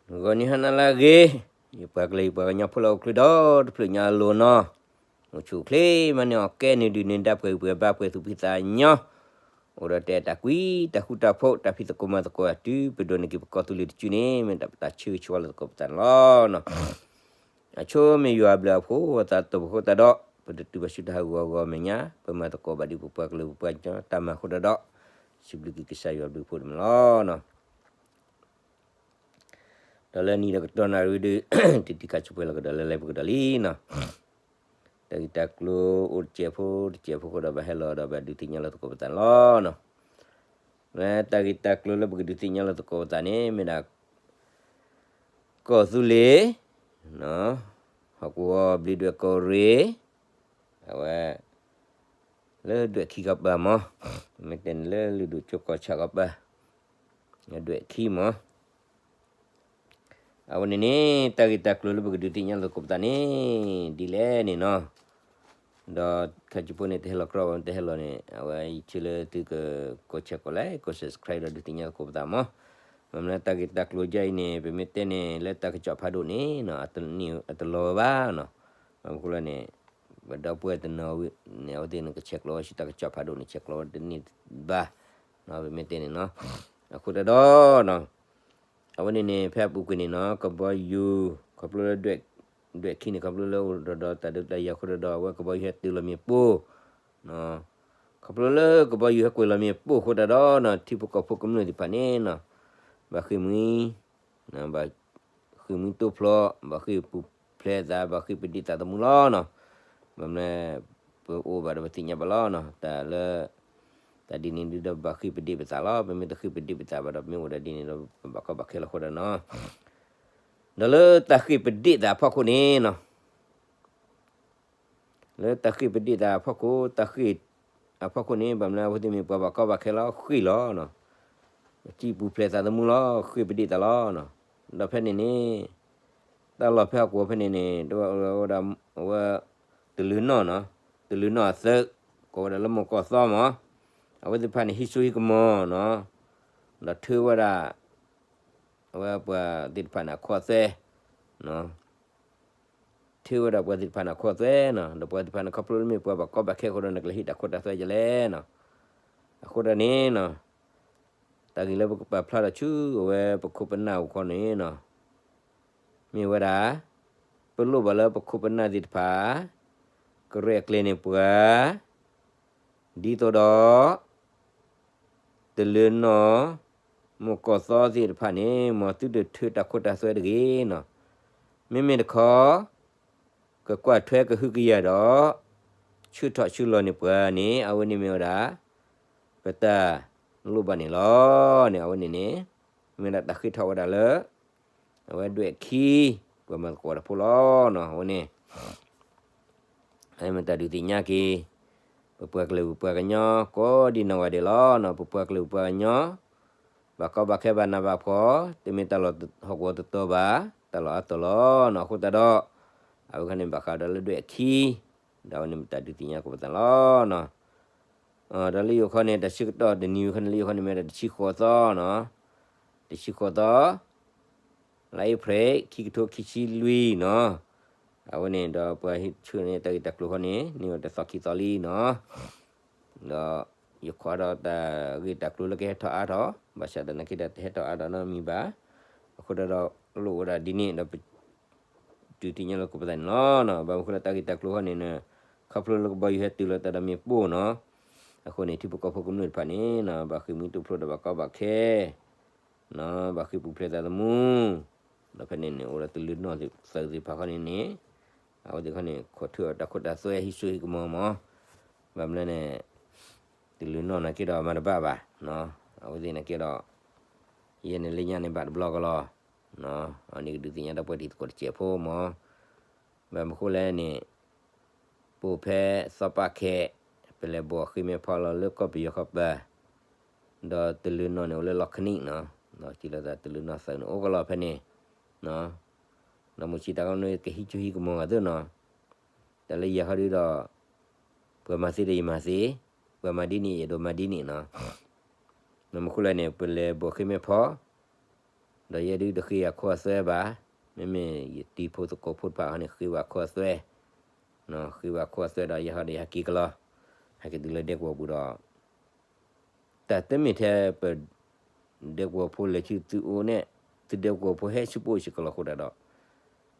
ဂီၤနံၤဟါနၤလၢအဂ့ၤ, ယပှၤကလုာ်ယပှၤကညီဖိလၢအိၣ်ချ့ဒီတဖျၢၣ်ညါအလိၤနီၤ, အိၣ်ဆူၣ်အိၣ်ချ့မးန့ၣ် အီၣ်ကဲန့ၢ်ဒုၣ်န့ၢ်ဒါ ပှဲၤဂံၢ်ပှဲၤဘါ ပှဲၤသူၣ်ဖှံသးညီ, အိၣ်ဒီးတၢ်အဲၣ်တၢ်ကွံ တၢ်ဃူတၢ်ဖိး တၢ်ဖံးသကိးမၤသကိး တုၤပဒိးန့ၢ်က့ၤပကီၢ်သူလ့ၤတစုန့ၣ် မ့ၢ်တၢ်ပတၢ်ဆၢဂ့ၤဆၢဝါလၢသကိးပသးန့ၣ်လီၤ. အဆိမ့ၢ်ယွၤအဘျုးအဖှိၣ် အသးတဖၣ်အဃိသတးဒီး ပတတုၤဘၣ်ဆူတၢ်ဟးဂူာ်ဟးဂီၤအမဲာ်ညါ ပမၤသကိးဘၣ်ဒံးပပှၤကလုာ်ပပှၤကညီတၢ်မၤအဃိသတးဒီး စံးဘျုးက့ၤကစၢ်ယွၤအဘျုးအဖှိၣ်န့ၣ်လီၤ. ဒီးလၢနံၤဒီးကတီၢ်နၣ်ရံၣ်ဒုး တံၤတံၤခါဆူၣ်ပှဲၤလီၤကဒီးလၢလၢပကဒီးလံနီၤ. တၢ်ဂ့ၢ်တၢ်ကျိၤအိၣ်တစဲးဖိတစဲးဖိအဃိဒီး ဘၣ်ဟဲလီၤဒီးဘၣ်ဒုးသ့ၣ်ညါလၢသကိးပသးန့ၣ်လီၤ. လၢတၢ်ဂ့ၢ်တၢ်ကျိၤလၢပကဒုးသ့ၣ်ညါလၢသကိးပသးန့ၣ် မ့ၢ်ဒၣ် ကီၢ်သူလ့ၤ ဟီၣ်ကဝီၤဘျံးဒွဲၣ်ကီၢ်ရ့ၣ် အဝဲ လၢဒွဲၣ်ခံကပၤမး, မ့ၢ်တဲန့ၣ်လၢလုၢ်ဒိၣ်ကၠိကီၢ်ဆၣ်ကပၤ ဒွဲၣ်ခံမး. အဝဲန့ၣ်န့ၣ် တၢ်ဂ့ၢ်တၢ်ကျိၤလၢပကဒုးသ့ၣ်ညါလၢသကိးပသးန့ၣ် ဒ်လဲၣ်န့ၣ်နီၤ. ဒီးခါဆူၣ်ဖိန့ၣ် တဟဲလီၤကြီဘၣ် တဟဲလီၤန့ၣ် အဝဲယဆၢလၢသုကကိးဆဲးကိးလဲၣ် ကိး subscribe ဒီးဒုးသ့ၣ်ညါသကိးပသးမး. မ့ၢ်မ့ၢ်လၢတၢ်ဂ့ၢ်တၢ်ကျိၤယါအံၤန့ၣ် ပမ့ၢ်တဲန့ၣ် လၢတၢ်ကစီၣ်ဖးဒိၣ်န့ၣ် အတလီၤဝဲဘၣ်နီၤ. ဘၣ်မနုၤအဃိလဲၣ်န့ၣ် ပဒီပုၢ်ဝဲၢ်တနီၤဝဲန့ၣ် အဝဲသ့ၣ်န့ၣ် ကဆဲးကျိးဝဲဆူတၢ်ကစီၣ်ဖးဒိၣ်န့ၣ် ဆဲးကျိးဝဲတန့ၢ်ဘၣ်နီၤ ပမ့ၢ်တဲန့ၣ်နီၤ. အဃိသတးဒီး အဝဲန့ၣ်န့ၣ် ဖဲအပူၤကွံာ်န့ၣ်နီၤ ကဘီယူၤ ခီဖျိလၢ ဒွဲၣ်ခံန့ၣ် ခီဖျိလၢအိၣ်ဒီးတၢ်ဒုးတၢ်ယၤအဃိသတးဒီး အဝဲကဘီယူၤဟဲတုၤလီၤမ့ၣ်ပိၢ် ခီဖျိလၢကဘီယူၤဟဲကွံာ်လီၤမ့ၣ်ပိၢ်အဃိသတးဒီးနီၤ ထံဖိကီၢ်ဖိကမျၢၢ်သ့ၣ်တဖၣ်န့ၣ်နီၤ ဘၣ်ဃ့ၢ်မှံ ဘၣ်ဃ့ၢ်မှံတိဖျိ ဘၣ်ဃ့ၢ်ပူၤဖျဲးသး ဘၣ်ဃ့ၢ်ပဒ့ၣ်သးသမူလီၤနီၤ. ဘၣ်မနုၤ ပအိၣ်ဘၣ်ဒီးပသ့ၣ်ညါဘၣ်လီၤနီၤ တၢ်လၢ တၢ်ဒ်န့ၣ်ဒုးဒီးဘၣ်ဃ့ၢ်ပဒ့ၣ်ပသးလီၤ. ပမ့ၢ်တဃ့ၢ်ပဒ့ၣ်ပသးဘၣ်ဒီး ပမ့ၢ်အိၣ်ဒၣ်ဒ်န့ၣ်ဒီး ပဘၣ်ကီဘၣ်ခဲလီၤအဃိဒီးနီၤ ဒီးလၢတၢ်ဃ့ၢ်ပဒ့ၣ်သးအဖီခိၣ်န့ၣ်နီၤ လၢတၢ်ဃ့ၢ်ပဒ့ၣ်သးအဖီခိၣ် တၢ်ဃ့ၢ်အဖီခိၣ်န့ၣ် ဘၣ်မနုၤအဝဲသ့ၣ်မ့ၢ်ပှၤဘၣ်ကီဘၣ်ခဲလီၤ ဃ့ၢ်လီၤနီၤ. ဃ့ၢ်ပူၤဖျဲးသးသမူလီၤ ဃ့ၢ်ပဒ့ၣ်သးလီၤနီၤ. ဒီးဖဲန့ၣ်န့ၣ် တၢ်လီၢ်ဖဲဟီၣ်ကဝီၤဖဲန့ၣ်န့ၣ် တဝဲဝဲဒၣ် အဝဲ တလုာ်နီၢ်နီၤ တလုာ်နီၢ်အသုး ကိးဝဲဒၣ်လၢမိၢ်ကီၢ်သီမး အဝဲသ့ၣ်တဖၣ်န့ၣ် ဟံးစိဟံးကမီၤနီၤ ဒီးထုးဝဲဒၣ် အဝဲပှၤသ့ၣ်တဖၣ်န့ၣ် အခိအသွဲ ထုးဝဲဒၣ်ပှၤသ့ၣ်တဖၣ်န့ၣ် အခိအသွဲနီၤ ဒီးပှၤသ့ၣ်တဖၣ်န့ၣ် ခီဖျိလၢမ့ၢ်ပှၤဘၣ်ကီဘၣ်ခဲအဃိဒီး နကလဲၤဟံးတၢ်ခိတၢ်သွဲဒ်လဲၣ်နီၤ. အဃိဒီးန့ၣ်နီၤ တၢ်ဂ့ၢ်လၢပကပာ်ဖျါထီၣ်ဆူအဝဲပခိၣ်ပနၢ်အဂီၢ်န့ၣ်နီၤ မ့ၢ်ဝဲဒၣ် ပလိၣ်ဘၣ်လၢပခိၣ်ပနၢ်သ့ၣ်တဖၣ် ကရဲၣ်ကျဲၤန့ၢ်ပှၤ ဒ်သိးဒီး တလုာ်နီၢ် မိၢ်ကီၢ်သီသ့ၣ်တဖၣ်န့ၣ် မ်သုတထုးတၢ်ခိတၢ်သွဲတဂ့ၤနီၤ. မ့မ့ၢ်တခီ ကကွၢ်ထွဲကဟုကယာ်ဒီး ဆှၢထီၣ်ဆှၢလီၤန့ၢ်ပှၤန့ၣ် အဝဲန့ၣ်မ့ၢ်ဝဲဒၣ် ပတၢ်လိၣ်ဘၣ်န့ၣ်လီၤန့ၣ် အဝဲန့ၣ်န့ၣ် မ့ၢ်ဒၣ်တၢ်ဃ့ထီၣ်ဝဲဒၣ်လၢ အဝဲဒွဲၣ်ခံ ပှၤမၤသကိးတၢ်ဖိလီၤနီၤ အဝဲန့ၣ် မ့ၢ်တၢ်ဒုးသ့ၣ်ညါက့ၤ ပပှၤကလုာ်ပပှၤကညီ ကိးဒံနီၢ်ဂၤဒဲးလီၤနီၤ ပပှၤကလုာ်ပပှၤကညီ ဘၣ်ကီဘၣ်ခဲဘၣ်နးဘၣ်ဖှီၣ် တမ့ၢ်တၢ်လီၢ်ဟီၣ်ကဝီၤတတီၤဘၣ် တၢ်လီၢ်အါတီၤလီၤနီၤ အဃိသတးဒီး အဝဲခီန့ၣ်ဘၣ်ဃးဒီးလၢဒွဲၣ်အခံ ဒီးအဝဲန့ၣ်မ့ၢ်တၢ်ဒုးသ့ၣ်ညါကိးပသးလီၤနီၤ ဒီးလၢယိၤခီန့ၣ် တၢ်ဆၢကတီၢ်တနံၤခီန့ၣ် လၢယိၤခီန့ၣ်မ့ၢ်ဝဲဒၣ်တဆံဃိးသီနီၤ တဆံဃိးသီ လါအ့ဖြ့ၣ် ခံကထိခံဆံလွံၢ်နီၤ အဝဲန့ၣ်ဒီးပှၤဟ့ၣ်ဆူၣ်န့ၢ်တၢ်ဂ့ၢ်တၢ်ကျိၤခီန့ၣ် န့ၢ်ဝဲတသီခံသီလံနီၤ ဒီးယခွါဒီးတၢ်ဂ့ၢ်တၢ်ကျိၤလၢကဟဲထီၣ်အါထီၣ် ဘၣ်ဆၣ်သနာ်က့ဒီးတဟဲထီၣ်အါထီၣ်နီတမံၤဘၣ် အဃိဒီးလိၣ်ဝဲဒၣ်ဒ်န့ၣ်ဒီး ဒုးသ့ၣ်ညါလၢကိးပသးန့ၣ်လီၤ. ဘၣ်မနုၤအဃိလၢတၢ်ဂ့ၢ်တၢ်ကျိၤခီန့ၣ် ခီဖျိလၢကဘီယူၤဟဲတုၤလီၤတၢ်ဒီးမ့ၣ်ပိၢ်နီၤ အဃိန့ၣ် ထံဖိကီၢ်ဖိကမျၢၢ်တဖၣ်န့ၣ် ဘၣ်ဃ့ၢ်မှံတိဖျိဒီးဘၣ်ကီဘၣ်ခဲ ဘၣ်ဃ့ၢ်ပူၤဖျဲးသးသမူ ဒီးဖဲန့ၣ်န့ၣ် အိၣ်ဒီးတလုာ်နီၢ်သုးသ့ၣ်တဖၣ်ခီန့ၣ်န့ၣ် အဝဲသ့ၣ်ခီန့ၣ် ခိးထုးအီၤတၢ်ခိတၢ်သွဲဟံးစိဟံးကမီၤမး ဘၣ်မနုၤန့ၣ် တလုာ်နီၢ်နာ်က့ဒီးမၤတဘၣ်ဘၣ် အဝဲသ့ၣ်နာ်က့ဒီး ယဲန့ၣ်လၢညါန့ၣ်ဘၣ်တဘျီကလီၤ အန့ၣ်ကဒုးသ့ၣ်ညါတၢ်ပှဲၤထံသကိးတစဲးဖိမး ဘၣ်မနုၤအဃိလဲၣ်န့ၣ် ပအိၣ်ဖဲသီပၣ်ခဲ ပလဲၤဘိးဃ့မဲာ်ဖီလီၤလၢကီၢ်ပယီၤဃီပၤ ဒီးတလုာ်နီၢ်န့ၣ်အိၣ်လၢလီၢ်ခနံၣ်နီၤ ဒီးစံးလီၤသးတလုာ်နီၢ်သုးန့ၣ်အိၣ်ကလီၤဖဲန့ၣ် ဒီးမုၢ်ဆံတၢ်ကီန့ၣ်ကဟံးစိဟံးကမီၤဂၤသ့နီၤ တၢ်လၢယၤခီဒုဒီး ပှၤမၤသ့ဒီးယမၤသ့, ပှၤမၤဒ်န့ၣ်ယအဲၣ်ဒိးမၤဒ်န့ၣ်နီၤ. မနုၤအဃိလဲၣ်န့ၣ် ပလဲၤဘိးဃ့မဲာ်ဖီ, ဒီးယဲဒုးတဃ့အခိၣ်အသွဲဘၣ်, မ့မ့ၢ်ယတံၤဖိသကိးဖိတဖၣ်ဟီန့ၣ် ဃ့ဘၣ်ခိၣ်အသွဲ, ဃ့ဘၣ်ခိၣ်အသွဲဒီးယဲဟီဒီးယဟဲက့ၤကလီၤ, ဟဲက့ၤတုၤလၢဒဲကဝီၤပူၤဒီး တၢ်တမ့ၢ်ထဲပ ဒဲကဝီၤဖိလဲၤဆူသုအိၣ်န့ၣ်, သုဒဲကဝီၤဖိဟဲဆူပအိၣ်ဆံးကလီၤအဃိတၢ်ဒီး,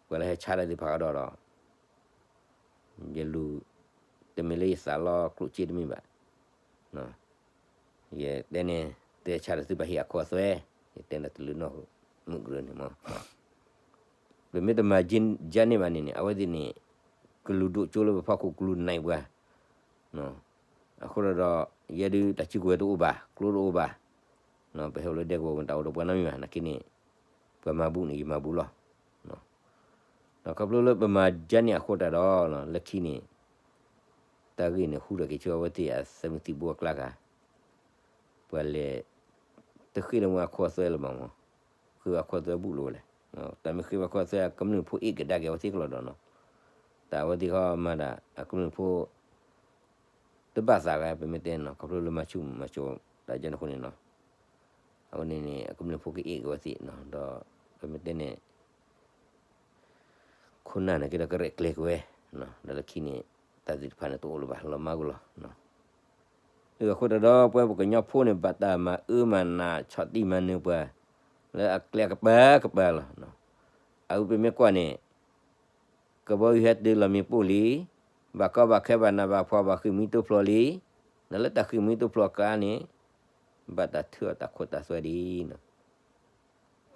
ပှၤလၢဟဲဆါတၢ်သ့ၣ်တဖၣ်အါဒီးဒီး, ယလူၤ, တမ့ၢ်လၢယသးလီကျိၣ်စ့တမ့ၢ်ဘၣ်, ယတဲန့ၣ်, တဲဆါဒီးသုဘၣ်ဟ့ၣ်အခိၣ်အသွဲ, ယတဲန့ၣ်တလုာ်နီၢ်မုၢ်ကရၢန့ၣ်မ့ၢ် ပမ့ၢ်တမၤဒ်န့ၣ်ဘၣ်န့ၣ်န့ၣ် အဝဲသ့ၣ်န့ၣ် ကလူၤဒိၣ်ကၠိလၢပဖီခိၣ်ကလူၤနံၤပှၤ, အဃိဒီး ယဲဒုးတၢ်စုကဝဲၤတအိၣ်ဘၣ် ကျိတအိၣ်ဘၣ်, ပဟဲအိၣ်လၢဒဲကဝီၤပူၤတၢ်အိၣ်ဒီးပှၤနီတမံၤဘၣ် နာ်က့န့ၣ်, ပှၤမၤဘူးန့ၣ် ယမၤဘူးလီၤ. ဒီးခီဖျိလၢပမၤဒ်န့ၣ်အဃိတၢ်ဒီး လၢခံန့ၣ်, တၢ်ဂ့ၢ်န့ၣ်ဟူထီၣ်က့ၤဆူအဝဲသ့ၣ်အသးမုၢ်သံၣ်ဘိအကျါခါ, ပှၤလဲၤ, တဃ့ၢ်လၢမ့ၢ်အခိၣ်အသွဲလၢၤဘၣ်မး, ဃ့ဘၣ်ခိၣ်သွဲဘူးလီၤဝဲလဲၣ်, တၢ်မ့ၢ်ဃ့ဘၣ်ခိၣ်သွဲအကမျၢၢ်ဖိအ့ၣ်ကဒါက့ၤအဝဲသ့ၣ်ကလီၤဒီးနီၤ, တၢ်အဝဲသ့ၣ်ခီမၤဒၣ်အကမျၢၢ်ဖိ တဘၣ်သးဂၤပမ့ၢ်တဲနီၤ ခီဖျိလၢမၤဆူၣ်မၤစိးတၢ်ယဲန့ၣ်အဃိန့ၣ်နီၤ, အဝဲန့ၣ်န့ၣ် အကမျၢၢ်ဖိကအ့ၣ်က့ၤဝဲသ့ၣ်နီၤ ဒီးပမ့ၢ်တဲန့ၣ် ခိၣ်နၢ်န့ၣ်က့ၤဒီးကရဲၣ်ကျဲၤက့ၤဝဲ, ဒီးလၢခံန့ၣ်, တၢ်သ့ၣ်တဖၣ်န့ၣ်တအိၣ်လၢၤဘၣ် လီၤမၢ်ကွံာ်လီၤ. အဃိတၢ်ဒီးပဝဲပှၤကညီဖိန့ၣ် ဘၣ်တၢ်မၤအၢမၤနးဆီၣ်တံၢ်မၤနၢၤပှၤ, လၢအကျဲကပၤကပၤလီၤ. အဝဲပမ့ၢ်ကွၢ်န့ၣ်, ကဘီယူၤဟဲတုၤလီၤမ့ၣ်ပိၢ်လံ, ဘၣ်ကီဘၣ်ခဲဘၣ်နးဘၣ်ဖှီၣ်ဘၣ်ဃ့ၢ်မှံတိဖျိလံ, ဒီးလၢတၢ်ဃ့ၢ်မှံတိဖျိအကျါန့ၣ်, ဘၣ်တၢ်ထုးအီၣ်တၢ်ခိၣ်တၢ်သွဲဒ်နီၤ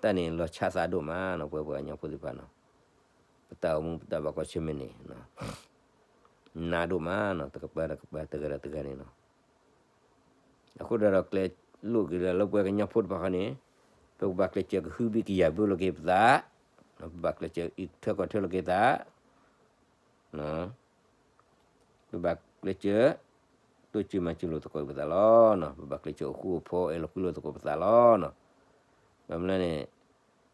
တၢ်န့ၣ်လီၤဆီသးဒိၣ်မးနီၤ ပဝဲပှၤကညီဖိသ့ၣ်တဖၣ်နီၤ, ပတၢ်အိၣ်မူပတၢ်ဘၣ်ကွၢ်ဆၢၣ်မဲာ်န့ၣ်, နးဒိၣ်မးနီၤ တကပၤဒီးကပၤတဂၤဒီးတဂၤန့ၣ်နီၤ, အဃိဒီးဒီးကျဲလိာ်က့ၤလၢပဝဲကညီဖိတဖၣ်ဃီန့ၣ်, ပကဘၣ်ကျဲးစၢးကဟုဘံၣ်ကယာ်ဘၢလိာ်က့ၤပသး, ပဘၣ်ကျဲးစၢးအံးထွဲကွၢ်ထွဲလိာ်က့ၤသး ပဘၣ်ကျဲးစၢး, တိစၢၤမၤစၢၤလိာ်သကိးပသးလီၤ. ပဘၣ်ကျဲးစၢးအိၣ်ဃူအိၣ်ဖိး အဲၣ်လိာ်ကွံလိာ်သကိးပသးလီၤ. ဘၣ်မနုၤလဲၣ်န့ၣ်,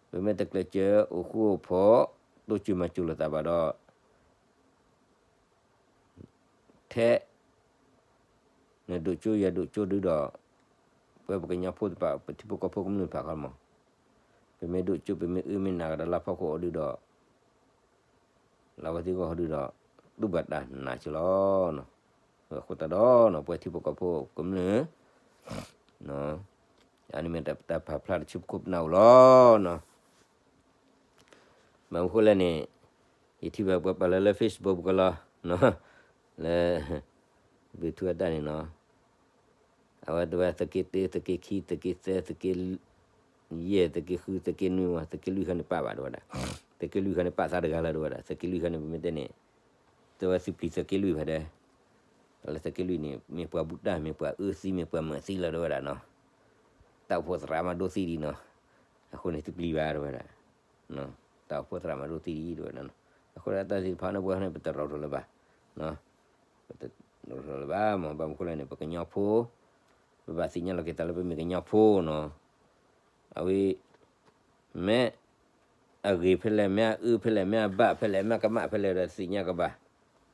ပမ့ၢ်တကျဲးစၢးအိၣ်ဃူအိၣ်ဖိး, တိစၢၤမၤစၢၤလိာ်သးဘၣ်ဒီး, ထဲ နဒိၣ်ကၠိယၤဒိၣ်ကၠိဒုဒီး, ပဝဲပှၤကညီဖိတဖၣ် ပထံဖိကီၢ်ဖိကမျၢၢ်တဖၣ်ဃီမး, ပမ့ၢ်ဒိၣ်ကၠိ ပမ့ၢ်အၢမ့ၢ်နးကဒီးလၢဖီခိၣ်အီၤဒုဒီး, လၢအဝဲသ့ၣ်ဂီၢ်ဟီဒုဒီး, တူၢ်ဘၣ်တၢ်နာ်က့ၤလီၤ. အဃိသတးဒီးနီၤ ပဝဲထံဖိကီၢ်ဖိကမျၢၢ်, အန့ၣ်မ့ၢ်တၢ်ပာ်ဖျါတၢ်ဆူပခိၣ်ပနၢ်အိၣ်လီၤ. ဘၣ်မနုၤဃိလဲၣ်န့ၣ်, ယထံၣ်ဘၣ်ပှၤပာ်လၢလၢ Facebook ပူၤကလီၤ, လၢ ဘုထူအတၢ်န့ၣ်နီၤ, အဝဲတဲဝဲသုးက့တၢ သုးက့ခံ သုးက့သၢ သုးက့ယဲၢ် သုးက့ဃု သုးက့နွံ သုးက့လွံၢ်ခါန့ၣ်ပာ်ဘၣ်တဲဝဲဒၣ်, သုးက့လွံၢ်ခါန့ၣ်ပာ်သးတဂၤလၢၤတဲဝဲဒၣ် သုးက့လွံၢ်ခါန့ၣ် ပမ့ၢ်တဲန့ၣ်, တဲဝဲသုးပျံၤသုးက့လွံၢ်ဖဲဒဲး, လၢသုးက့လွံၢ်န့ၣ် မ့ၢ်ပှၤဘူးတၢ် မ့ၢ်ပှၤအၢသံ မ့ၢ်ပှၤမၢာ်သံလီၤတဲဝဲဒၣ်နီၤ, တၢ်အိၣ်ဖှိၣ်သရၣ်မၤဒိသံဒံးနီၤ, အဃိန့ၣ်သုပျံၤဘၣ်တဲဝဲဒၣ် တၢ်အိၣ်ဖှိၣ်သရၣ်မၤဒိသံဒံးတဲဝဲဒၣ်နီၤ, အဃိဒီးတၢ်သ့ၣ်တဖၣ်န့ၣ်ပဝဲန့ၣ် ပတရီၣ်ထီၣ်လၢၤဘၣ်, ပတရီၣ်ထီၣ်လၢၤဘၣ်မး ဘၣ်မနုၤဃိလဲၣ်န့ၣ် ပကညီဖိ, ပဘၣ်သ့ၣ်ညါလီၤက့ၤသးလၢပမ့ၢ်ကညီဖိနီၤ, အဝဲ မ့ၢ်အဂ့ၤဖဲလဲၣ် မ့ၢ်အအၢဖဲလဲၣ် မ့ၢ်အဘၣ်ဖဲလဲၣ် မ့ၢ်ကမၣ်ဖဲလဲၣ်ဒီးသ့ၣ်ညါကဘၣ်,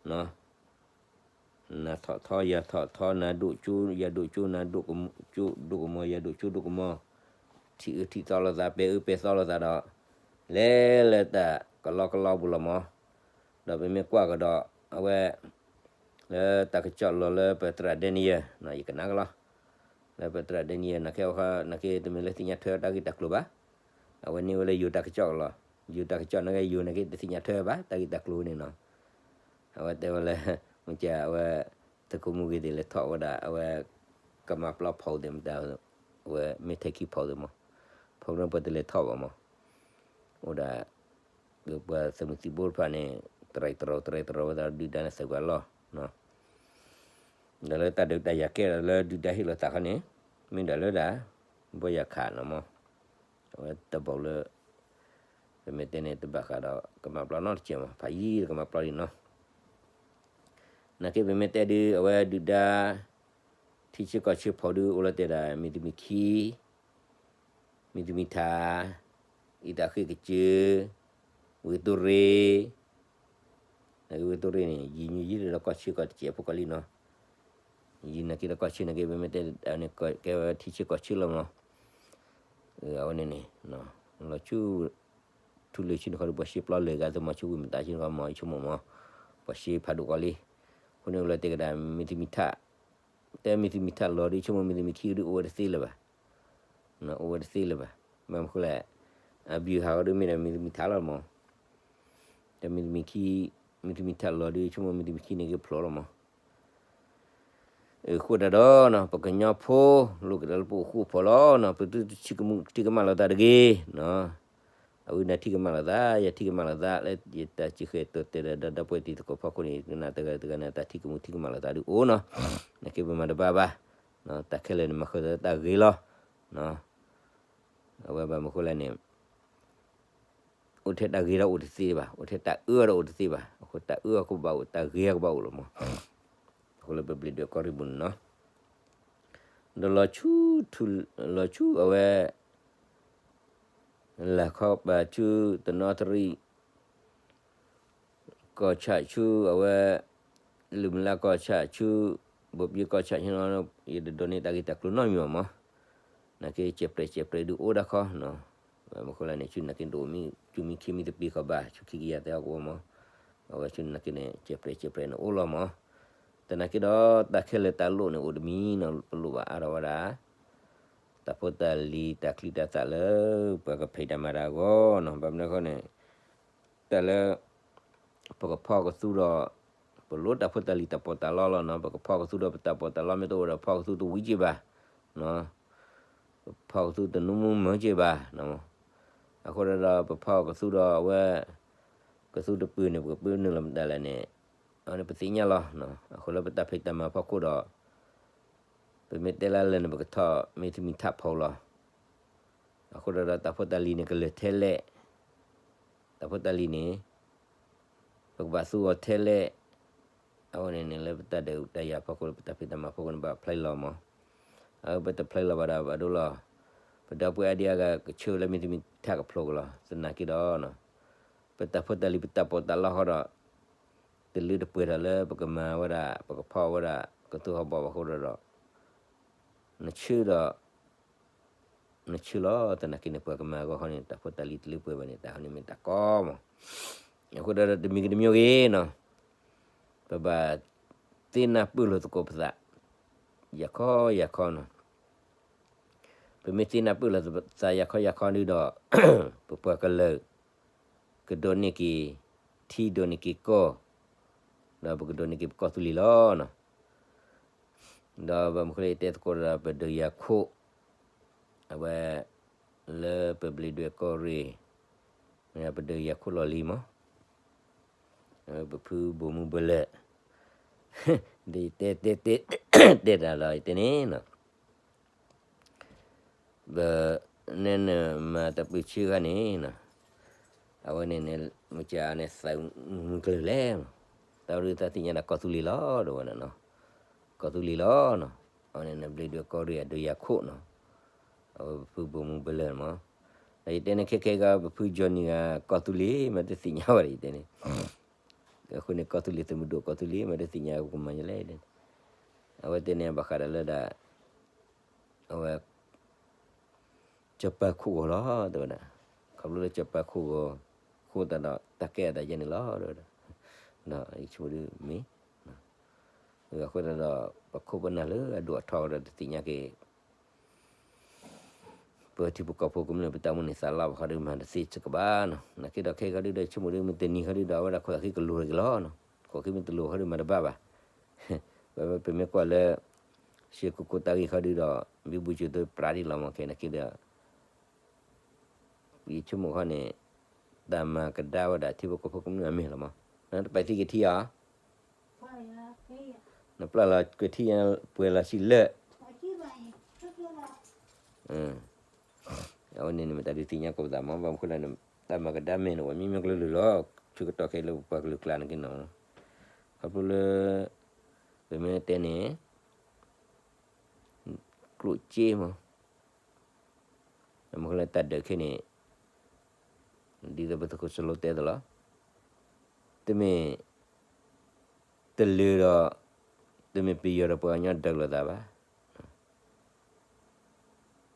နၤထီၣ်ထီ ယၤထီၣ်ထီ နၤဒိၣ်ကၠိ ယၤဒိၣ်ကၠိ နၤဒိၣ်ကၠိဒိၣ်ကမီၤ ယၤဒိၣ်ကၠိဒိၣ်ကမီၤ, ထံၣ်အၢထံၣ်သီလိာ်သး ပဲၤအၢပဲၤသီလိာ်သးဒီး, လဲၤလၢတၢ်ကလီကလီပူၤလီၤမး, ဒီးပမ့ၢ်ကွၢ်ကဒီး, အဝဲ လၢတၢ်ကစီၣ်လီၤလၢပသရၣ်ဒဲနံယၢၣ်, ယကနၣ်ကလီၤ, လၢပသရၣ်ဒဲနံယၢၣ် နာ်က့ နာ်က့တမ့ၢ်လၢသ့ၣ်ညါထွဲတၢ်ဂ့ၢ်တၢ်ကျိၤဘၣ်, အဝဲန့ၢ်ဝဲလၢယိၤတၢ်ကစီၣ်လီၤ, ယိၤတၢ်ကစီၣ်နာ်က့ ယိၤနာ်က့တသ့ၣ်ညါထွဲဘၣ် တၢ်ဂ့ၢ်တၢ်ကျိၤန့ၣ်နီၤ, အဝဲတဲဝဲလၢ, မ့ၢ်က အဝဲ, သုးခိၣ်မူဂ့ၤသ့ၣ်လဲၤထီၣ်ဝဲဒၣ် အဝဲ, ကမၤပျီဖီသ့ၣ်မတၤ, အဝဲမ့ၢ်ထဲခံဖီသ့ၣ်မး, ဖီကရၢပှၤတလဲၤထီၣ်ဘၣ်မး, အိၣ်ဒၣ် ပှၤသုးမုၢ်သံၣ်ဘိတဖၣ်န့ၣ်, တရံးတရီတရံးတရီဝဲသးဒုၣ်ဒါန့ၣ်သုးပှၤလီၢ်, ဒီးလၢတၢ်ဒုးတၢ်ယၤကဲဒီးလၢဒုၣ်ဒါဟ့ၣ်လီၤသးခီန့ၣ်, မ့ၢ်ဒၣ်လၢဒၣ်, ဘီယၤခးနီၤမး, အဝဲတဘျီလၢ, ပမ့ၢ်တဲန့ၣ်တဘၣ်ဃးဒီးကမၤပျီနီတစဲးမး ဖးယံၤကမၤပျီဒံးနီၤ, နာ်က့ပမ့ၢ်တဲဒုးအဝဲဒုၣ်ဒါ, ထံဆၢကီၢ်ဆၢဖီဒုးအိၣ်လီၤတဲာ်ဒၣ် မံၤတမံၤခံ မံၤတမံၤထး, အံသးဃ့ကစၢၢ်, ဝ့ၢ်တိၢ်ရ့ၣ်, နာ်က့ဝ့ၢ်တိၢ်ရ့ၣ်န့ၣ် ယံာ်ညိယံာ်ဒီးကီၢ်ဆၢကီၢ်တစဲးဖိကီၢ်လံနီၤ, ယံာ်နာ်က့ဒီးကီၢ်ဆၢနာ်က့ ပမ့ၢ်တဲန့ၣ် ကဲဝဲထံဆၢကီၢ်ဆၢလီၤမး, အဝဲန့ၣ်န့ၣ်, လီၤဆူ ထူလၢဆူန့ၣ်ခီဒီး ပှၤရှ့ပျီလၢာ်ဂၤသ့ၣ်မး ဆူဝံၣ်မတၤဆူန့ၣ်ခီမး ယဆိကမိၣ်မး, ပှၤရှ့ဖးဒိၣ်ကီးလံ. အဃိန့ၣ်လၢတဲကဒါ မ့ၢ်တမံၤထၣ်, တဲမ့ၢ်တမံၤထၣ်လီၤဒီး ယဆိကမိၣ်မ့ၢ်တမံၤခံဒီး အိၣ်ဝဲတသ့လၢၤဘၣ်, အိၣ်ဝဲတသ့လၢၤဘၣ်. ဘၣ်မနုၤဃိလဲၣ်, အဘံၣ်ဟးဂီၤဒီးမ့ၢ်ဒၣ်မ့ၢ်တမံၤထၣ်လီၤမး, တမ့ၢ်တမံၤခံ, မ့ၢ်တမံၤထၣ်လီၤဒီး ယဆိကမိၣ်မ့ၢ်တမံၤခံန့ၣ်ကဖျိးလီၤမး. အဃိဒၣ်ဒီးနီၤ ပကညီဖိ လိၣ်ကဒီးလၢပအိၣ်ဃူအိၣ်ဖိးလီၤနီၤ, ပသုတထံၣ်ကမူၣ်ထံၣ်ကမၣ်လိာ်သးတဂ့ၤနီၤ. အဝဲန့ၣ်ထံၣ်ကမၣ်လိာ်သး, ယထံၣ်ကမၣ်လိာ်သး, လၢယတၢ်စံးဃဲၤတိၤတဲာ်ဒီး ဒီပုၢ်ဝဲၢ်တံၤသကိးဖီခိၣ်န့ၣ် ကနၣ်တဂၤတဂၤန့ၣ် တၢ်ထံၣ်ကမူၣ်ထံၣ်ကမၣ်လိာ်သးဒုးအိၣ်နီၤ. နာ်က့ပမၤတဘၣ်ဘၣ်, တၢ်ခဲလၢာ်န့ၣ် မၤဃုာ်ဒီးတၢ်ဂ့ၤလီၤ. အဝဲဘၣ်မနုၤဃိလဲၣ်န့ၣ် အိၣ်ထဲတၢ်ဂ့ၤဒီးအိၣ်တသ့ဘၣ်, အိၣ်ထဲတၢ်အၢဒီးအိၣ်တသ့ဘၣ်. အဃိတၢ်အၢကဘၣ်အိၣ်, တၢ်ဂ့ၤကဘၣ်အိၣ်လီၤမး. အဃိလၢပဘျံးဒွဲၣ်ကီၢ်ရ့ၣ်ပူၤန့ၣ်နီၤ, ဒီးလီၤဆူ, လီၤဆူအဝဲ လၢခီပၤဆူ တနီသရံၣ် ကီၢ်ဆၣ်ဆူအဝဲ လုၢ်မုၢ်လၢ်ကီၢ်ဆၣ်ဆူ ဘိးပၠ့ၣ်ကီၢ်ဆၣ်ဆူနီၤ, ယတဒိးန့ၢ်တၢ်ဂ့ၢ်တၢ်ကျိၤနီတမံၤဘၣ်မး. နာ်က့စဲးပြဲးစဲးပြဲးဒုးအိၣ်ဒၣ်ခီနီၤ. ဘၣ်မနုၤဃိလဲၣ်န့ၣ် ဆူနာ်က့တအိၣ်မံ, ဆူမံခ့မံသပ့ၤဃီဘၣ်, ဆူခံကယၤသဲအကဝီၤမး. အဝဲဆူနာ်က့န့ၣ် စဲးပြဲးစဲးပြဲးန့ၣ်အိၣ်လီၤမး. သနာ်က့ဒီး တၢ်ခဲလၢာ်တၢ်လိၣ်န့ၣ်အိၣ်တမံၤနီၤ, ပလိၣ်ဘၣ်အါထီၣ်ဝဲဒၣ် တၢ်ဖိတၢ်လံၤ တၢ်ချံတၢ်သၣ်လၢ ပှၤကဖံးတၢ်မၤတၢ်အဂီၢ်နီၤ. ဘၣ်မနုၤအဃိန့ၣ် တၢ်လၢ ပကဖီကသူဒီး ပလိၣ်တၢ်ဖိတၢ်လံၤတၢ်ပီးတၢ်လီလီၤနီၤ. ပကဖီကသူဒီးပတၢ်ပီးတၢ်လီ မ့ၢ်တအိၣ်ဒီးဖီကသူတဝံၤက့ၤဘၣ်, ပဖီကသူတနူမူမၢက့ၤဘၣ်. အဃိဒီး ပဖီကသူဒီးအဝဲ ကသူတပၢၤန့ၣ် ပကပၢနုာ်လီၤမတၤလဲၣ်န့ၣ် အန့ၣ်ပသ့ၣ်ညါလီၤ. အဃိလၢပတၢ်ဖံးတၢ်မၤဖီခိၣ်ဒီး ပမ့ၢ်တဲလၢလၢာ်န့ၣ် ပကထီၣ်မ့ၢ်တမံၤထၣ်ဖီလီၤ. အဃိဒီး တၢ်ဖိတၢ်လံၤန့ၣ် ကလၢာ်ထဲလဲၣ်, တၢ်ဖိတၢ်လံၤန့ၣ် ပကဘၣ်သူအီၤထဲလဲၣ်. အဝဲန့ၣ်န့ၣ် လၢပတၢ်ဒုးတၢ်ယၤဖီခိၣ် လၢပတၢ်ဖံးတၢ်မၤဖီခိၣ်န့ၣ် ဘၣ်ဖျါလီၤမး. အဝဲပတဖျါလီၤဘၣ်ဒီး ဘၣ်ဒိလီၤ. ပဒီပုၢ်ဝဲၢ်အါဒံအါဂၤကဆၢလၢမ့ၢ်တမံၤထၣ်ကဖျိကလီၤ. သနာ်က့ဒီး ပတၢ်ဖိတၢ်လံၤ ပတၢ်ပီးတၢ်လီဃီဒီး တလၢတပှဲၤထီၣ်လၢပကမၤဝဲဒၣ် ပကဖီဝဲဒၣ် ကသူဟီၣ်ဘီဘၣ်အဃိဒီး နဆၢဒီး နဆၢလီၤ. သနာ်က့န့ၣ် ပှၤကမၤအဂီၢ်ဃီန့ၣ် တၢ်ဖိတၢ်လံၤတလၢပှဲၤဘၣ်န့ၣ် တၢ်ဟီန့ၣ်မ့ၢ်တၢ်ကီမး. အဃိဒီးတမံၤဂ့ၤတမံၤဂ့ၤနီၤ ပဘၣ်သ့ၣ်နၢ်ပၢၢ်လိာ်သကိးပသး ယၤခီယၤခီနီၤ. ပမ့ၢ်သ့ၣ်နၢ်ပၢၢ်လိာ်သးယၤခီယၤခီဒုဒီး ပပှၤကလုာ် ကဒိးန့ၢ်က့ၤ ထံဒိးန့ၢ်က့ၤကီၢ် ဒီးပကဒိးန့ၢ်က့ၤပကီၢ်သူလ့ၤလီၤနီၤ. ဒီးဘၣ်မနုၤဃိလၢယတဲသကိးဒီး ပဒုးယၤခိၣ် အဝဲ လၢပဘျံးဒွဲၣ်ကီၢ်ရ့ၣ် ပဒုးယၤခိၣ်လီၢ်လံၤမး ပဖုဘိၣ်မူဘၢလၢာ် ဒီးယတဲတဲတဲ တဲတၢ်လီၤယတဲန့ၣ်နီၤ ပ နဲနမၤတၢ်ပၢဆှၢခါန့ၣ်နီၤ အဝဲန့ၣ်န့ၣ် မုၢ်ကၢန့ၣ် သးမုၢ်ကျၢၤလဲၣ်မး တၢ်ဝဲဒုးတၢ်သ့ၣ်ညါဒၣ်ကီၢ်သူလ့ၤလီၤ ဒီးဝဲန့ၣ်နီၤ ကီၢ်သူလ့ၤလီၤနီၤ အဝဲန့ၣ်န့ၣ် ဘျံးဒွဲၣ်ကီၢ်ရ့ၣ်အဒုးယၤခိၣ်နီၤ အဝဲပဖုဘိၣ်မူဘၢလၢာ်မး ဒီးယတဲန့ၣ်ခဲခဲကီး ပဖုကၠီနံၤဂၤ ကီၢ်သူလ့ၤမးတသ့ၣ်ညါဝဲဒီးယတဲန့ၣ် အဃိန့ၣ် ကီၢ်သူလ့ၤသုးမုၢ်ဒိၣ် ကီၢ်သူလ့ၤမးတသ့ၣ်ညါကမၤညါလဲၣ် အဝဲတဲန့ၣ် ဘၣ်ဃးဒီးလၢဒၣ် အဝဲ စီၤပၤခိၣ်ဂီၤလီၤ တဲဝဲဒၣ် ခီဖျိလၢစီၤပၤခိၣ်ဂီၤ ဃိသတးဒီး တၢ်ကဲအသးယဲန့ၣ်လီၤ တဲဝဲဒၣ် ဒီးယဆိကမိၣ်ဒုးမ့ၢ် အဃိသတးဒီး ပခိၣ်ပနၢ်လၢအဒိၣ်အထီဒီးတသ့ၣ်ညါက့ၤ ပထံဖိကီၢ်ဖိကမျၢၢ် ပတၢ်အိၣ်မူန့ၣ်သးလီဘၣ်ဃီဒုးမၤတသ့စ့ၢ်ကီးဘၣ်နီၤ နာ်က့ဒီးခဲအံၤဃီဒုးဒီး ယဆိကမိၣ်ဒုးမ့ၢ်တနံၤဃီဒုးဒီး အဝဲဒၣ်ခိၣ်သးဃံကလိၤက့ၤလီၤနီၤ ခိၣ်သးဃံမ့ၢ်တလိၤဃီဒုးမၤတဘၣ်ဘၣ် ပမ့ၢ်ကွၢ်လၢ ရှဲခိၣ်ခိၣ်တၢ်ဂ့ၢ်ဃီဒုးဒီး ဘံဘူစၢၤသိပြးဒံးလီၤမး ခဲနာ်က့ဒီး ယဆိကမိၣ်ခီန့ၣ် တၢ်မၤကဒါဝဲဒၣ်ထံဖိကီၢ်ဖိကမျၢၢ်အမ့ၢ်လီၤမး နတပာ်သံကထံဧါ နပျၢ်လီၤကထံၣ်ပှဲၤလီၤဆံလၢာ် အဝဲန့ၣ်န့ၣ် မ့ၢ်တၢ်ဒုးသ့ၣ်ညါကိးပသးမး ဘၣ်မနုၤဃိလဲၣ်န့ၣ် တၢ်မၤကဒါမ့ၢ်န့ၣ် ဝဲမ့ၢ်မ့ၢ်ကလုာ်လုာ်လီၤ ဆၢကတီၢ်ခဲအံၤလၢပပှၤကလုာ်ကျါန့ၣ်က့နီၤ ခီဖျိလၢ ပမ့ၢ်တဲန့ၣ် ကျိၣ်စ့မး ဘၣ်မနုၤဃိလဲၣ်တၢ်ဒုးခဲအံၤန့ၣ် ဒ်သိးပသုးခိၣ်စလိတဲသ့လီၤ တမ့ၢ် တလၢၤဒီး တမ့ၢ်ပယီၤဒီးပှၤကညီဒုးလိာ်သးဘၣ်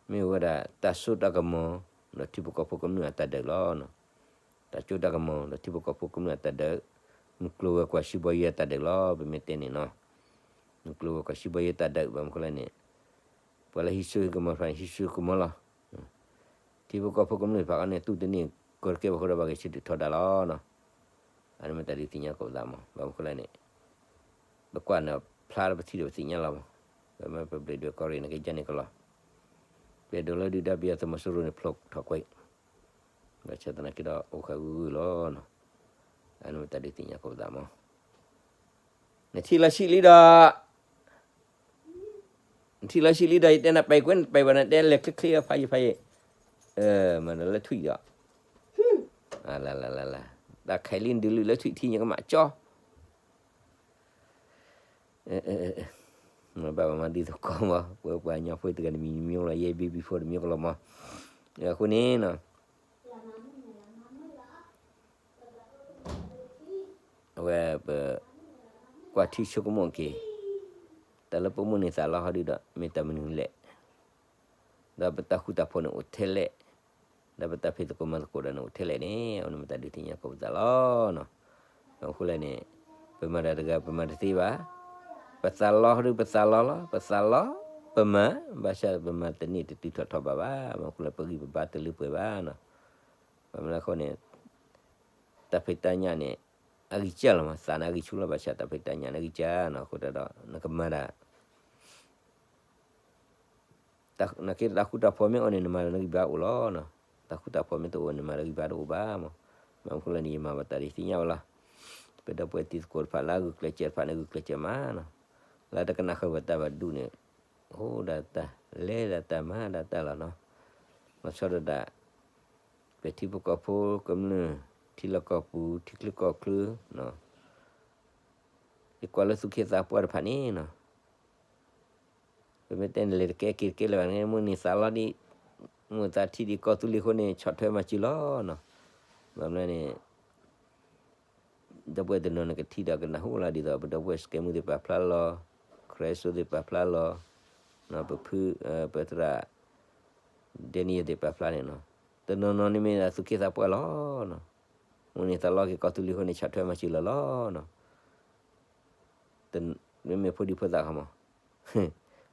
မ့ၢ်ဝဲဒၣ်တၢ်စိတၢ်ကမီၤ ဒီးထံဖိကီၢ်ဖိကမျၢၢ်အတၢ်ဒုးလီၤ. တၢ်စိတၢ်ကမီၤ ဒီးထံဖိကီၢ်ဖိကမျၢၢ်အတၢ်ဒုး, မုၢ်ကျိၤဝဲၤကွာ်စံးဘီယ့အတၢ်ဒုးလီၤ ပမ့ၢ်တဲန့ၣ်နီၤ. မုၢ်ကျိၤဝဲၤကွာ်စံးဘီယ့တၢ်ဒုး ဘၣ်မနုၤဃိလဲၣ်န့ၣ်, ပှၤလၢဟံးဆူၣ်ကမီၤတဖၣ်န့ၣ် ဟံးဆူၣ်ကမီၤလီၤ. ထံဖိကီၢ်ဖိကမျၢၢ်တဖၣ်အံၤန့ၣ် တူၢ်တန့ၢ်ကီၢ်တကဲဘၣ်အဃိဒီး ဘၣ်ဂဲၤဆၢထၢၣ်ထီဒါလီၤနီၤ. အန့ၣ်မ့ၢ်တၢ်ဒုးသ့ၣ်ညါကိးပသးမး ဘၣ်မနုၤဃိလဲၣ်န့ၣ်, ပကွၢ်န့ၣ်ဖျါဒီးပထံၣ်ဒီးပသ့ၣ်ညါလီၤမး. ပမ့ၢ်ပဘျ့းဒွဲၣ်ကီၢ်ရ့ၣ်န့ၣ် ကယဲၢ်န့ၣ်ကလီၤ. ပျဲၢ်ဒိၣ်လၢဒုၣ်ဒါပယီၤသုးမီၤစိရိၤန့ၣ် ဖျိးထီၣ်ကွံာ်, ဘၣ်ဆၣ်သနာ်က့ဒီး အိၣ်ဃာ်ဂုာ်ဂုာ်လီၤနီၤ. အန့ၣ်မ့ၢ်တၢ်ဒုးသ့ၣ်ညါကိးပသးမး. နထံၣ်လီၤဆံးလံဒီး နထံၣ်လီၤဆံးလံဒီး ယတဲနၤပာ်ကွဲး နပာ်ဘၣ်နတဲလဲၤချ့ချ့ဖးယံၤဖးယံၤ, မ့ၢ်ဒီးလၢထွံၣ်ဒီး, လၢလၢလၢလၢ, တၢ်ခဲလံနဒုးလုၢ်လၢထွံၣ်ထံညါကမၣ်ကၠီ, မ့ၢ်ဘၣ်ပမၤဒ်သိးကီမး ပဝဲပှၤကညီဖိတဂၤတမံၤမံၤလီၤ ယဲဘံဘံဖိတမံၤကလီၤမး, အဃိန့ၣ်နီၤ အဝဲပ ကွၢ်ထံဆိကမိၣ်က့ၤ, တၢ်လၢပမိၣ်န့ၢ်သးလီဟီဒုဒီး မ့ၢ်တၢ်မနုၤလဲၣ်, ဒီးပတၢ်ဃူတၢ်ဖိးန့ၣ်အိၣ်ထဲလဲၣ်, ဒီးပတၢ်ဖံးသကိးမၤသကိးဒီးန့ၣ်အိၣ်ထဲလဲၣ်န့ၣ် အဝဲန့ၣ်မ့ၢ်တၢ်ဒုးသ့ၣ်ညါကိးပသးလီၤနီၤ. ဘၣ်မနုၤဃိလဲၣ်န့ၣ်, ပမၤတၢ်တဂၤပမၤတသ့ဘၣ်, ပသးလီဟီဒုပသးလီလီၤ ပသးလီ, ပမၤ, ဘၣ်ဆၣ်ပမၤတန့ၢ်တတုၤထီၣ်ထီၣ်ဘးဘၣ်, ဘၣ်မနုၤဃိလဲၣ်ပဂံၢ်ပဘါတလၢပှဲၤဘၣ်နီၤ. ဘၣ်မနုၤအဃိန့ၣ်, တၢ်ဖံးတၢ်ညၣ်န့ၣ်, အဂံၢ်စၢ်လီၤမး သးန့ၣ်အဂံၢ်ဆူၣ်လီၤ ဘၣ်ဆၣ်တၢ်ဖံးတၢ်ညၣ်န့ၣ်အဂံၢ်စၢ်နီၤ အဃိတၢ်ဒီး နကမၤဒၣ် နာ်က့တၢ်ဃူတၢ်ဖိးမ့ၢ်အိၣ်န့ၣ် နမၤလၢနဂံၢ်ဘါအိၣ်လီၤနီၤ, တၢ်ဃူတၢ်ဖိးမ့ၢ်တအိၣ် နမၤလၢဂံၢ်ဘါတအိၣ်ဘၣ်မး, ဘၣ်မနုၤဃိလဲၣ်န့ၣ် ယမၤဘၣ်တၢ်ဒုးသ့ၣ်ညါဝဲလီၤ, ပဒီပုၢ်ဝဲၢ်တံၤသကိးတဖၣ်လၢအဂုာ်ကျဲးစၢးတဖၣ်န့ၣ် ဂုာ်ကျဲးစၢးမးနီၤ, လၢတကနၣ်ဃုာ်ဘၣ်တၢ်ဘၣ်ဒူၣ်န့ၣ်, အိၣ်ဒၣ်တၢ်လဲၤဒၣ်တၢ်မၤဒၣ်တၢ်လီၤနီၤ, လီၤဆီဒၣ်ဒၣ် ပထံဖိကီၢ်ဖိကမျၢၢ် ထံလီၢ်ကီၢ်ပူၤ ထံချၢကီၢ်ချၢနီၤ, ယကွၢ်လၢသူၣ်က့သးပှၢ်တဖၣ်န့ၣ်နီၤ, ပမ့ၢ်တဲန့ၣ် လဲၤတကဲက့ၤတကဲလၢၤဘၣ်န့ၣ် မိၣ်န့ၢ်သးလီဒ်, မိၣ်သးထံၣ်ဒ်ကီၢ်သူလ့ၤအဃိန့ၣ် ဆီၣ်ထွဲမၤစၢၤလီၤနီၤ, ဘၣ်မနုၤန့ၣ် ဒီပုၢ်ဝဲၢ်တနီၤန့ၣ်ကထံၣ်ဒီးကနၢ်ဟူလီၤဒ်သိး ပဒီပုၢ်ဝဲၢ်စကဲမူသ့ၣ်ပာ်ဖျါလီၤ, ခရၢစိသ့ၣ်ပာ်ဖျါလီၤ, ပဖု, ပသရၣ် ဒဲနံယဲသ့ၣ်ပာ်ဖျါန့ၣ်နီၤ, တနီၤနီၤန့ၣ်မ့ၢ်ဒၣ်သူၣ်က့သးပှၢ်လီၤနီၤ, မိၣ်န့ၢ်သးလီက့ၤကီၢ်သူလ့ၤအဃိန့ၣ် ဆီၣ်ထွဲမၤစၢၤလီၤလီၤနီၤ မ့မ့ၢ်ဖိဒံဖိသၣ်ခီမး,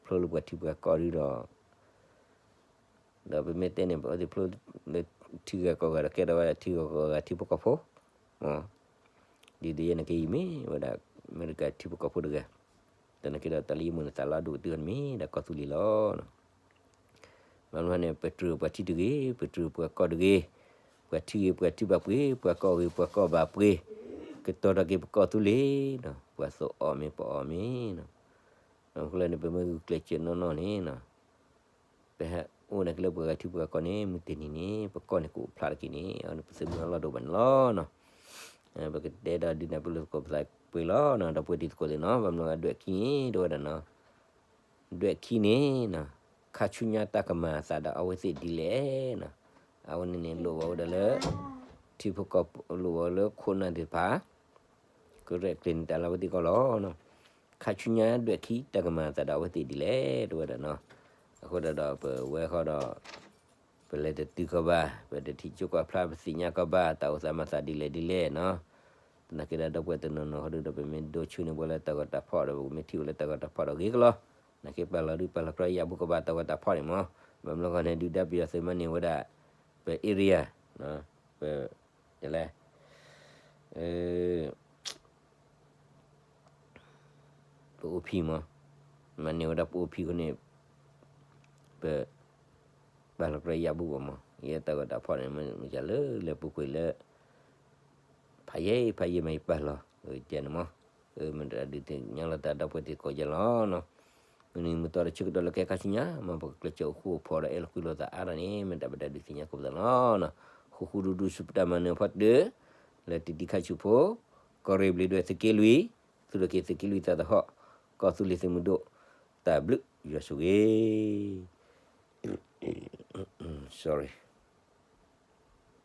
ဖျိလၢပှၤထံပှၤကီၢ်ဒုဒီး, ဒီးပမ့ၢ်တဲန့ၣ် ပအဝဲသ့ၣ်ဖျိလၢထံဂၤကီၢ်ဂၤဒီး ကဲထီၣ်ဝဲဒၣ်ထံဂၤကီၢ်ဂၤထံဖိကီၢ်ဖိ, ဒ်ဒ်ယဲန့ၣ်က့ၤအံၤမ့ၢ်ဝဲဒၣ် အမဲရကၤထံဖိကီၢ်ဖိတဂၤ, သနာ်က့ဒီးတၢ်လၢယမိၣ်န့ၢ်သးလီဒိၣ်ကတၢၢ်န့ၣ်မ့ၢ်ဒၣ်ကီၢ်သူလ့ၤလီၤ. ဘၣ်မနုၤန့ၣ် ပတြၢၤပှၤထံတဂ့ၤ, ပတြၢၤပှၤကီၢ်တဂ့ၤ, ပှၤထံဂ့ၤပှၤထံဘၣ်ပှ့ၤ, ပှၤကီၢ်ဂ့ၤပှၤကီၢ်ဘၣ်ပှ့ၤ, ကတီၤထီၣ်က့ၤပကီၢ်သူလ့ၤ, ပှၤသိၣ်အီၣ်မ့ၢ်ပအီၣ်မ့ၢ်, ဘၣ်မနုၤဃိလဲၣ်န့ၣ် ပမ့ၢ်ဂုာ်ကျဲးစၢးနီၢ်နီၢ်န့ၣ် ပဟဲအိၣ်နာ်က့လၢပှၤဂၤထံပှၤကီၢ်န့ၣ် မုၢ်တနံၤန့ၣ် ပကီၢ်န့ၣ်ကအိၣ်ဖျါတက့ၢ်န့ၣ် အဝဲန့ၣ်ပသုးမုၢ်အလီၢ်ဒိၣ်ဘၣ်န့ၣ်လီၤ. ပကတဲဒီးဒုးနၢ်ပၢၢ်လိာ်သကိးပသးပှ့ၤလီၤနီၤ ဒီပုၢ်ဝဲၢ်တံၤသကိးသ့ၣ်နီၤ ဘၣ်မနုၤအဒွဲၣ်ခံန့ၣ် တဝဲဒၣ်နီၤ ဒွဲၣ်ခံန့ၣ်နီၤ ခါဆူညါတၢ်ကမၤအသးဒီးအဝဲသ့ၣ်ဒ်လဲၣ်နီၤ အဝဲန့ၣ်န့ၣ်လိၣ်ဘၣ်ဝဲဒၣ်လၢ ထံဖိကီၢ်ဖိလိၣ်ဘၣ်လၢခိၣ်နၢ်သ့ၣ်တဖၣ် ကရဲၣ်ကျဲၤန့ၢ်တၢ်လၢအဝဲသ့ၣ်ကီၢ်လီၤ. ခါဆူညါဒွဲၣ်ခံတၢ်ကမၤအသးဒီးအဝဲသ့ၣ်ဒ်လဲၣ် တဝဲဒၣ်နီၤ အဃိဒၣ်ဒီးပဝဲဃီဒီး ပလဲၤတတုၤကီးဘၣ် ပတထံၣ်ကၠိကွၢ်ဖျါ ပသ့ၣ်ညါကီးဘၣ် တၢ်အိၣ်သးမၤသးဒ်လဲၣ်ဒ်လဲၣ်နီၤ. သနာ်က့ဒီး ဒီပုၢ်ဝဲၢ်တနီၤနီၤဃီဒုဒီး ပမ့ၢ်ဒိဆူန့ၢ်ပှၤလၢတၢ်ဂီၤတၢ်ဖီၣ်ဒီး ပကမ့ၢ်ထံၣ်အိၣ်လၢတၢ်ဂီၤတၢ်ဖီၣ်ဒီးဂ့ၤကလီၤ. သနာ်က့ပာ်လီၤဒုးပာ်လီၤကြီယၣ်ဘူးကီးဘၣ်တၢ်ဂီၤတၢ်ဖီၣ်န့ၣ်မး. ဘၣ်မနုၤဃီန့ၣ် ဒုၣ်ဒါပယီၤသုးမၤန့ၢ်ဝဲဒၣ် ပ area ပ လဲ ပအိၣ်ဖံးမး, မၤန့ၢ်ဝဲဒၣ်ပအိၣ်ဖံးအဃိန့ၣ် ပ ပာ်လီၤကြီယၣ်ဘူးကီးမး, ယဲတၢ်ဂီၤတၢ်ဖီၣ်န့ၣ် မ့ၢ်ယၤလၢလဲၤပူၤကွံာ်လၢ ဖးယံာ်ဖးယံာ်မးယပာ်လီၤ, ကဲန့ၣ်မး, မ့ၢ်တၢ်ဒုးသ့ၣ်ညါလီၤသးဒီပုၢ်ဝဲၢ်သ့ၣ်ကိးယဲၢ်လီၤနီၤ. မုၢ်နံၤမုၢ်သီတဆၢကတီၢ်လၢခဲခါဆူညါ မ်ပကကျဲးစၢးအိၣ်ဃူအိၣ်ဖိးဒီးအဲၣ်လိာ်ကွံလိာ်သးအါထီၣ်န့ၣ် မ့ၢ်တၢ်ဘၣ်တၢ်ဒုးသ့ၣ်ညါကိးပသးလီၤနီၤ. ဃူဃူဒူဒူဆူပတၢ်မၤနၢၤဖီတၢၢ် လၢတံၤတံၤခါဆူၣ်ဖိ ကီၢ်ရ့ၣ်ဘျ့းဒွဲၣ်သုးက့လွံၢ်, သူၣ်ထီၣ်က့ၤသုးက့လွံၢ်သးသဟီၣ်, ကီၢ်သူလ့ၤသုးမုၢ်ဒိၣ်, တၢ်ဘျုးယွၤဆိၣ်ဂ့ၤ sorry.